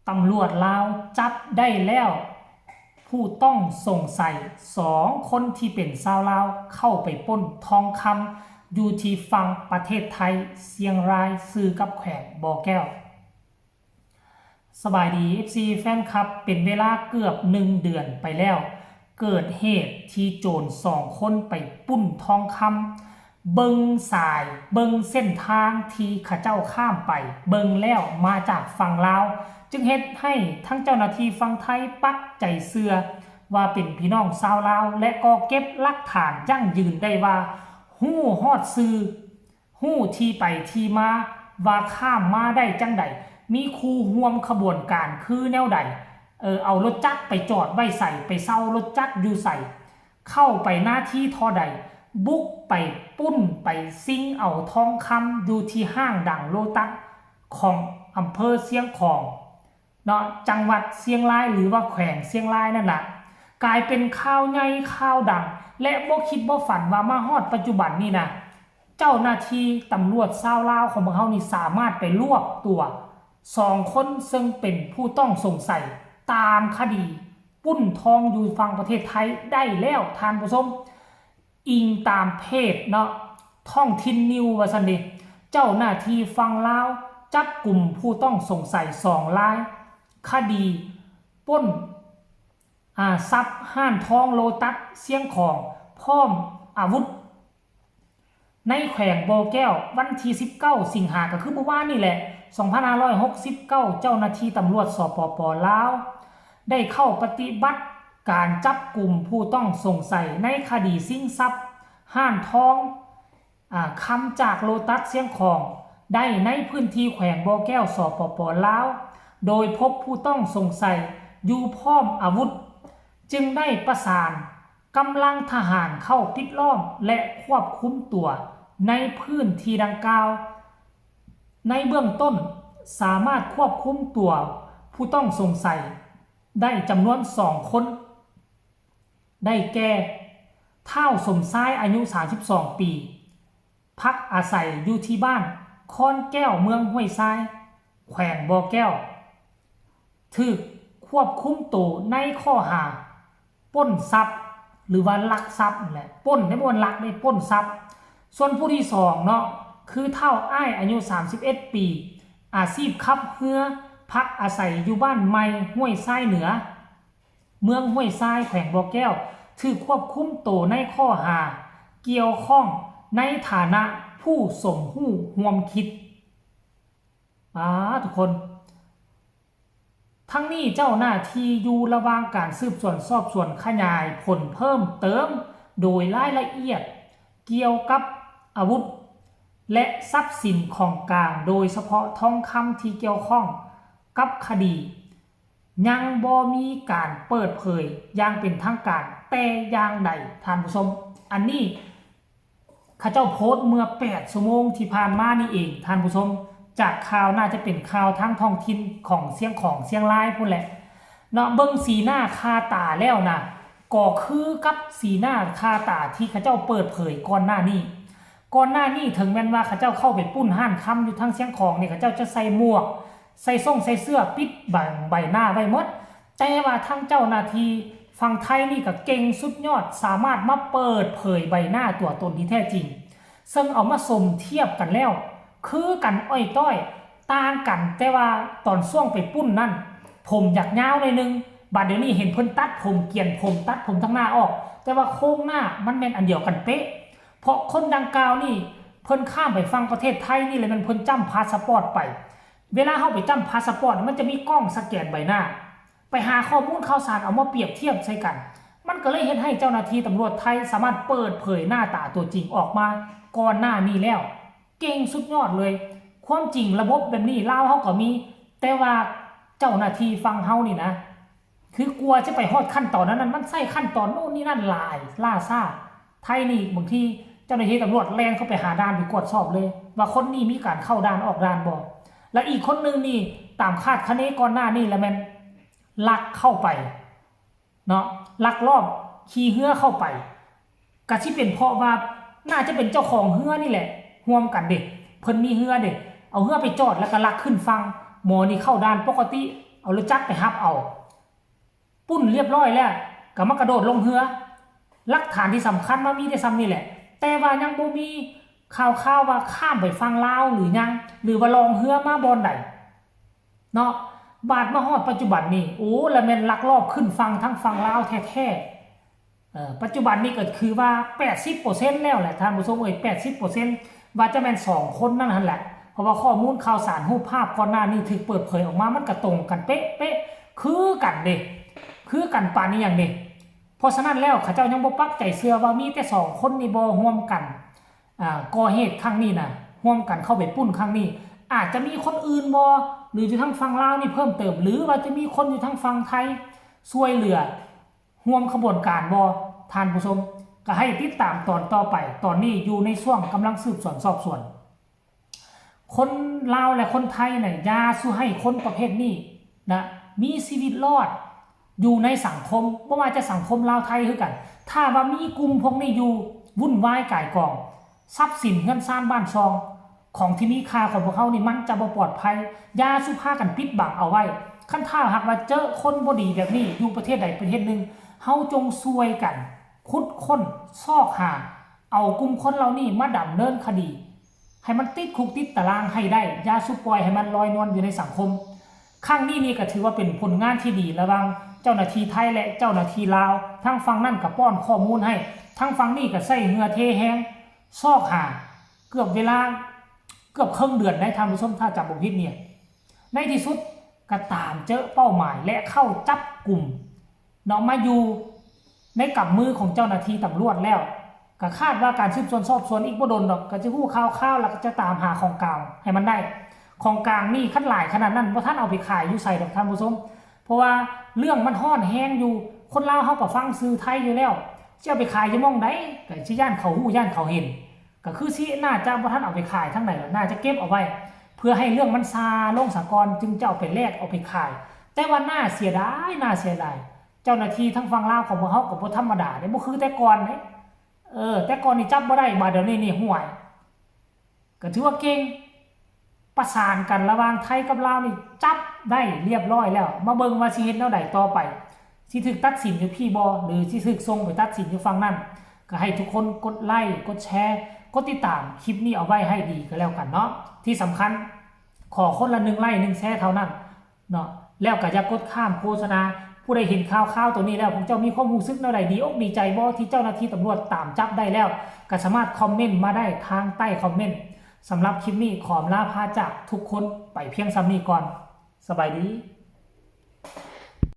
ຕຳຫຼວດລາວຈັບໄດ້ແລ້ວຜູ້ຕ້ອງສົງໄສສອງຄົນທີ່ເປັນຊາວລາວເຂົ້າໄປປຸ້ນທອງຄຳຢູ່ທີ່ຝັ່ງປະເທດໄທ ຊຽງລາຍ ຊື່ກັບແຂວງບໍ່ແກ້ວ. ສະບາຍດີ ເອັຟຊີ ແຟນຄລັບ, ເປັນເວລາເກືອບໜຶ່ງເດືອນໄປແລ້ວ ເກີດເຫດທີ່ໂຈນສອງຄົນໄປປຸ້ນທອງຄຳ ເບິ່ງສາຍ ເບິ່ງເສັ້ນທາງທີ່ເຂົາເຈົ້າຂ້າມໄປ ເບິ່ງແລ້ວມາຈາກຝັ່ງລາວ ຈຶ່ງເຮັດໃຫ້ທັງເຈົ້າໜ້າທີ່ຝັ່ງໄທປັກໃຈເຊື່ອວ່າເປັນພີ່ນ້ອງຊາວລາວ ແລະ ກໍເກັບຫຼັກຖານຢັ້ງຢືນໄດ້ວ່າ ຮູ້ຮອດຊື່ ຮູ້ທີ່ໄປທີ່ມາວ່າຂ້າມມາໄດ້ຈັ່ງໃດ, ມີຄູ່ຮ່ວມຂະບວນການຄືແນວໃດ, ເອີ ເອົາລົດຈັກໄປຈອດໄວ້ໃສ, ໄປເຊົ່າລົດຈັກຢູ່ໃສ, ເຂົ້າໄປໜ້າທີ່ທໍ່ໃດ, ບຸກໄປປຸ້ນໄປຊິງເອົາທອງຄຳຢູ່ທີ່ຫ້າງດັງໂລຕັສຂອງອຳເພີຊຽງຂອງ ເນາະ ຈັງຫວັດຊຽງລາຍ ຫຼືວ່າແຂວງຊຽງລາຍນັ້ນລະ ກາຍເປັນຂ່າວໃຫຍ່ຂ່າວດັງ ແລະ ບໍ່ຄິດບໍ່ຝັນວ່າມາຮອດປັດຈຸບັນນີ້ນະ ເຈົ້າໜ້າທີ່ຕຳຫຼວດຊາວລາວຂອງພວກເຮົານີ້ສາມາດໄປລວບຕົວສອງຄົນ ເຊິ່ງເປັນຜູ້ຕ້ອງສົງໄສຕາມຄະດີປຸ້ນທອງຢູ່ຝັ່ງປະເທດໄທໄດ້ແລ້ວທ່ານຜູ້ຊົມ. ອີງຕາມເພຈເນາະ ທ້ອງຖິ່ນນິວ ວ່າຊັ້ນເດ, ເຈົ້າໜ້າທີ່ຝັ່ງລາວຈັບກຸມຜູ້ຕ້ອງສົງໄສສອງລາຍ ຄະດີປຸ້ນ ອາ ຊັບຮ້ານທອງໂລຕັສຊຽງຂອງ ພ້ອມອາວຸດ ໃນແຂວງບໍ່ແກ້ວ. ວັນທີສິບເກົ້າ ສິງຫາ ກໍຄືມື້ວານນີ້ແຫຼະ ສອງພັນຫ້າຮ້ອຍຫົກສິບເກົ້າ ເຈົ້າໜ້າທີ່ຕຳຫຼວດ ສປປ ລາວ ໄດ້ເຂົ້າປະຕິບັດການຈັບກຸມຜູ້ຕ້ອງສົງໄສໃນຄະດີຊິງຊັບຮ້ານທອງ ອາ ຄຳຈາກໂລຕັສຊຽງຂອງໄດ້ໃນພື້ນທີ່ແຂວງບໍ່ແກ້ວ ສປປ ລາວ ໂດຍພົບຜູ້ຕ້ອງສົງໄສຢູ່ພ້ອມອາວຸດ ຈຶ່ງໄດ້ປະສານກຳລັງທະຫານເຂົ້າປິດລ້ອມ ແລະ ຄວບຄຸມຕົວໃນພື້ນທີ່ດັ່ງກ່າວ. ໃນເບື້ອງຕົ້ນສາມາດຄວບຄຸມຕົວຜູ້ຕ້ອງສົງໄສໄດ້ຈຳນວນສອງຄົນ ໄດ້ແກ່ ທ້າວ ສົມຊາຍ ອາຍຸສາມສິບສອງປີ ພັກອາໄສຢູ່ທີ່ບ້ານຄອນແກ້ວ ເມືອງຫ້ວຍຊາຍ ແຂວງບໍ່ແກ້ວ ຖືກຄວບຄຸມໂຕໃນຂໍ້ຫາປຸ້ນຊັບ ຫຼືວ່າລັກຊັບນັ້ນແຫຼະ ປຸ້ນໄດ້ ບໍ່ລັກໄດ້ ປຸ້ນຊັບ. ສ່ວນຜູ້ທີສອງເນາະ ຄືທ້າວອ້າຍ ອາຍຸສາມສິບເອັດປີ ອາຊີບຂັບເຮືອ ພັກອາໄສຢູ່ບ້ານໃໝ່ຫ້ວຍຊາຍເໜືອ ເມືອງຫ້ວຍຊາຍ ແຂວງບໍ່ແກ້ວ ຖືກຄວບຄຸມໂຕໃນຂໍ້ຫາກ່ຽວຂ້ອງໃນຖານະຜູ້ສົມຮູ້ຮ່ວມຄິດ. ອາ ທຸກຄົນ ທັງນີ້ເຈົ້າໜ້າທີ່ຢູ່ລະຫວ່າງການສືບສວນສອບສວນຂະຫຍາຍຜົນເພີ່ມເຕີມ ໂດຍລາຍລະອຽດກ່ຽວກັບອາວຸດ ແລະ ຊັບສິນຂອງກາງ ໂດຍສະເພາະທອງຄຳທີ່ກ່ຽວຂ້ອງກັບຄະດີ ຍັງບໍ່ມີການເປີດເຜີຍຢ່າງເປັນທາງການແຕ່ຢ່າງໃດທ່ານຜູ້ຊົມ. ອັນນີ້ເຂົາເຈົ້າໂພສເມື່ອແປດຊົ່ວໂມງທີ່ຜ່ານມານີ້ເອງທ່ານຜູ້ຊົມ, ຈາກຂ່າວ ໜ້າຈະເປັນຂ່າວທາງທ້ອງຖິ່ນຂອງຊຽງຂອງ ຊຽງລາຍພຸ້ນແຫຼະເນາະ. ເບິ່ງສີໜ້າຄາຕາແລ້ວນະ ກໍຄືກັບສີໜ້າຄາຕາທີ່ເຂົາເຈົ້າເປີດເຜີຍກ່ອນໜ້ານີ້. ກ່ອນໜ້ານີ້ເຖິງແມ່ນວ່າເຂົາເຈົ້າເຂົ້າໄປປຸ້ນຮ້ານຄຳຢູ່ທາງຊຽງຂອງນີ້ ເຂົາເຈົ້າຈະໃສ່ໝວກ ໃສ່ສົ້ງໃສ່ເສື້ອປິດບັງໃບໜ້າໄວ້ໝົດ, ແຕ່ວ່າທາງເຈົ້າໜ້າທີ່ຝັ່ງໄທນີ້ກໍເກັ່ງສຸດຍອດ ສາມາດມາເປີດເຜີຍໃບໜ້າຕົວຕົນທີ່ແທ້ຈິງ, ເຊິ່ງເອົາມາສົມທຽບກັນແລ້ວ ຄືກັນອ້ອຍຕ້ອຍ, ຕ່າງກັນແຕ່ວ່າຕອນຊ່ວງໄປປຸ້ນນັ້ນ ຜົມຢາກຍາວໜ້ອຍໜຶ່ງ, ບາດດຽວນີ້ເຫັນເພິ່ນຕັດຜົມ ກຽນຜົມ ຕັດຜົມທາງໜ້າອອກ, ແຕ່ວ່າໂຄງໜ້າມັນແມ່ນອັນດຽວກັນເປະ. ເພາະຄົນດັ່ງກ່າວນີ້ ເພິ່ນຂ້າມໄປຝັ່ງປະເທດໄທນີ້ ແລ້ວແມ່ນເພິ່ນຈ້ຳພາສະປອດໄປ. ເວລາເຮົາໄປຈ້ຳພາສະປອດ ມັນຈະມີກ້ອງສະແກນໃບໜ້າ ໄປຫາຂໍ້ມູນຂ່າວສານເອົາມາປຽບທຽບໃສ່ກັນ, ມັນກໍເລີຍເຮັດໃຫ້ເຈົ້າໜ້າທີ່ຕຳຫຼວດໄທສາມາດເປີດເຜີຍໜ້າຕາຕົວຈິງອອກມາກ່ອນໜ້ານີ້ແລ້ວ. ເກັ່ງສຸດຍອດເລີຍ. ຄວາມຈິງລະບົບແບບນີ້ລາວເຮົາກໍມີ, ແຕ່ວ່າເຈົ້າໜ້າທີ່ຝັ່ງເຮົານີ້ນະ ຄືກວ່າຈະໄປຮອດຂັ້ນຕອນນັ້ນ ມັນໃຊ້ຂັ້ນຕອນໂນ່ນນີ້ນັ້ນຫຼາຍ ລ້າຊ້າ. ໄທນີ້ບາງທີເຈົ້າໜ້າທີ່ຕຳຫຼວດແລ່ນເຂົ້າໄປຫາດ່ານ ໄປກວດສອບເລີຍ ວ່າຄົນນີ້ມີການເຂົ້າດ່ານອອກດ່ານບໍ່. ແລະ ອີກຄົນໜຶ່ງນີ້ ຕາມຄາດຄະເນກ່ອນໜ້ານີ້ ລະແມ່ນລັກເຂົ້າໄປເນາະ, ລັກລອບຂີ່ເຮືອເຂົ້າໄປ. ກະຊິເປັນເພາະວ່າໜ້າຈະເປັນເຈົ້າຂອງເຮືອນີ້ແຫຼະ ຮ່ວມກັນເດ້ ເພິ່ນມີເຮືອເດ້ ເອົາເຮືອໄປຈອດແລ້ວກະລັກຂຶ້ນຝັ່ງ. ໝໍນີ້ເຂົ້າດ່ານປົກກະຕິ າລົດຈັກໄປຮັບເອົາ ປຸ້ນລຽບຮ້ອຍແລ້ວ ກໍມາກະໂດດລົງເຮືອ. ຫຼັກຖານທີ່ສຳຄັນມາມີແຕ່ຊ່ຳນີ້ແຫຼະ ແຕ່ວ່າຍັງບໍ່ມີຂ່າວຄາວວ່າຂ້າມໄປຝັ່ງລາວຫຼືຍັງ ຫຼືວ່າລ່ອງເຮືອມາບ່ອນໃດເນາະ. ບາດມາຮອດປັດຈຸບັນນີ້ ໂອ້ ລະແມ່ນລັກລອບຂຶ້ນຝັ່ງທາງຝັ່ງລາວແທ້ໆ. ເອີ ປັດຈຸບັນນີ້ກໍຄືວ່າແປດສິບເປີເຊັນແລ້ວແຫຼະທ່ານຜູ້ຊົມເອີຍ ແປດສິບເປີເຊັນ ວ່າຈະແມ່ນສອງຄົນນັ້ນຫັ້ນແຫຼະ ເພາະວ່າຂໍ້ມູນຂ່າວສານ ຮູບພາບກ່ອນໜ້ານີ້ຖືກເປີດເຜີຍອອກມາ ມັນກະຕົງກັນເປະໆ ຄືກັນເດ້ ຄືກັນປານອີ່ຫຍັງເດ້. ເພາະສະນັ້ນແລ້ວ ເຂົາເຈົ້າຍັງບໍ່ປັກໃຈເຊື່ອວ່າມີແຕ່ສອງຄົນນີ້ບໍ່ຮ່ວມກັນ ອ່າ ກໍ່ເຫດຄັ້ງນີ້ນະ ຮ່ວມກັນເຂົ້າໄປປຸ້ນຄັ້ງນີ້ ອາດຈະມີຄົນອື່ນບໍ່ ຫຼືຢູ່ທາງຝັ່ງລາວນີ້ເພີ່ມເຕີມ ຫຼືວ່າຈະມີຄົນຢູ່ທາງຝັ່ງໄທຊ່ວຍເຫຼືອ ຮ່ວມຂະບວນການບໍ່ ທ່ານຜູ້ຊົມ? ກໍໃຫ້ຕິດຕາມຕອນຕໍ່ໄປ. ຕອນນີ້ຢູ່ໃນຊ່ວງກຳລັງສືບສວນສອບສວນ. ຄົນລາວ ແລະ ຄົນໄທນະ ຢ່າສູ່ໃຫ້ຄົນປະເພດນີ້ນະ ມີຊີວິດລອດຢູ່ໃນສັງຄົມ, ບໍ່ວ່າຈະສັງຄົມລາວໄທຄືກັນ. ຖ້າວ່າມີກຸ່ມພວກນີ້ຢູ່ ວຸ່ນວາຍກ່າຍກອງ, ຊັບສິນເຮືອນຊານບ້ານຊ່ອງ ຂອງທີ່ມີຄ່າຂອງພວກເຮົານີ້ ມັນຈະບໍ່ປອດໄພ. ຢ່າສູ່ພາກັນປິດບັງເອົາໄວ້. ຄັນຖ້າຫາກວ່າເຈີຄົນບໍ່ດີແບບນີ້ຢູ່ປະເທດໃດປະເທດໜຶ່ງ, ເຮົາຈົ່ງຊ່ວຍກັນຂຸດຄົ້ນຊອກຫາ ເອົາກຸ່ມຄົນເຫຼົ່ານີ້ມາດຳເນີນຄະດີ ໃຫ້ມັນຕິດຄຸກຕິດຕາລາງໃຫ້ໄດ້. ຢ່າສູ່ປ່ອຍໃຫ້ມັນລອຍນວນຢູ່ໃນສັງຄົມ. ຄັ້ງນີ້ນີ້ກໍຖືວ່າເປັນຜົນງານທີ່ດີລະຫວ່າງເຈົ້າໜ້າທີ່ໄທ ແລະ ເຈົ້າໜ້າທີ່ລາວ. ທາງຝັ່ງນັ້ນກໍປ້ອນຂໍ້ມູນໃຫ້, ທາງຝັ່ງນີ້ກໍໃຊ້ເຫື່ອເທແຮງ ຊອກຫາເກືອບເວລາເກືອບເຄິ່ງເດືອນໄດ໋ທ່ານຜູ້ຊົມ ຖ້າຈຳບໍ່ຜິດນີ້. ໃນທີ່ສຸດກໍຕາມເຈີເປົ້າໝາຍ ແລະ ເຂົ້າຈັບກຸມເນາະ ມາຢູ່ໃນກຳມືຂອງເຈົ້າໜ້າທີ່ຕຳຫຼວດແລ້ວ. ກໍຄາດວ່າການສືບສວນສອບສວນອີກບໍ່ດົນດອກ ກໍຈະຮູ້ຂ່າວໆ ແລ້ວກໍຈະຕາມຫາຂອງກາງໃຫ້ມັນໄດ້. ຂອງກາງນີ້ຄັນຫຼາຍຂະໜາດນັ້ນ ບໍ່ທັນເອົາໄປຂາຍຢູ່ໃສດອກທ່ານຜູ້ຊົມ ເພາະວ່າເລື່ອງມັນຮ້ອນແຮງຢູ່. ຄົນລາວເຮົາກໍຟັງສື່ໄທຢູ່ແລ້ວ ຊິເອົາໄປຂາຍຢູ່ໝ່ອງໃດ ກໍຊິຢ້ານເຂົາຮູ້ຢ້ານເຂົາເຫັນ. ກໍຄືຊິໜ້າຈະບໍ່ທັນເອົາໄປຂາຍທາງໃດດອກ ໜ້າຈະເກັບເອົາໄວ້ ເພື່ອໃຫ້ເລື່ອງມັນຊາລົງສາກ່ອນ ຈຶ່ງຈະເອົາໄປແລກເອົາໄປຂາຍ. ແຕ່ວ່າໜ້າເສຍດາຍ ໜ້າເສຍດາຍ ເຈົ້າໜ້າທີ່ທາງຝັ່ງລາວຂອງພວກເຮົາກໍບໍ່ທຳມະດາເດ້ ບໍ່ຄືແຕ່ກ່ອນເດ້. ເອີ ແຕ່ກ່ອນນີ້ຈັບບໍ່ໄດ້ ບາດດຽວນີ້ນີ້ ຫ້ວຍ ກໍຖືວ່າເກັ່ງ. ປະສານກັນລະຫວ່າງໄທກັບລາວນີ້ ຈັບໄດ້ລຽບຮ້ອຍແລ້ວ. ມາເບິ່ງວ່າຊິເຮັດແນວໃດຕໍ່ໄປ ຊິຖືກຕັດສິນຢູ່ພີ້ບໍ່ ຫຼືຊິຖືກສົ່ງໄປຕັດສິນຢູ່ຝັ່ງນັ້ນ. ກໍໃຫ້ທຸກຄົນກົດໄລ ກົດແຊ ກົດຕິດຕາມຄລິບນີ້ເອົາໄວ້ໃຫ້ດີກໍແລ້ວກັນເນາະ. ທີ່ສຳຄັນ ຂໍຄົນລະໜຶ່ງໄລ ໜຶ່ງແຊເທົ່ານັ້ນເນາະ. ແລ້ວກໍຢ່າກົດຂ້າມໂຄສະນາ. ຜູ້ໃດເຫັນຂ່າວໆໂຕນີ້ແລ້ວ ພວກເຈົ້າມີຄວາມຮູ້ສຶກແນວໃດ? ດີອົກດີໃຈບໍ່ ທີ່ເຈົ້າໜ້າທີ່ຕຳຫຼວດຕາມຈັບໄດ້ແລ້ວ? ກໍສາມາດຄອມເມັນມາໄດ້ທາງໃຕ້ຄອມເມັນ. ສຳລັບຄລິບນີ້ ຂໍອຳລາພາຈາກທຸກຄົນໄປພຽງສ່ຳນີ້ກ່ອນ. ສະບາຍດີ.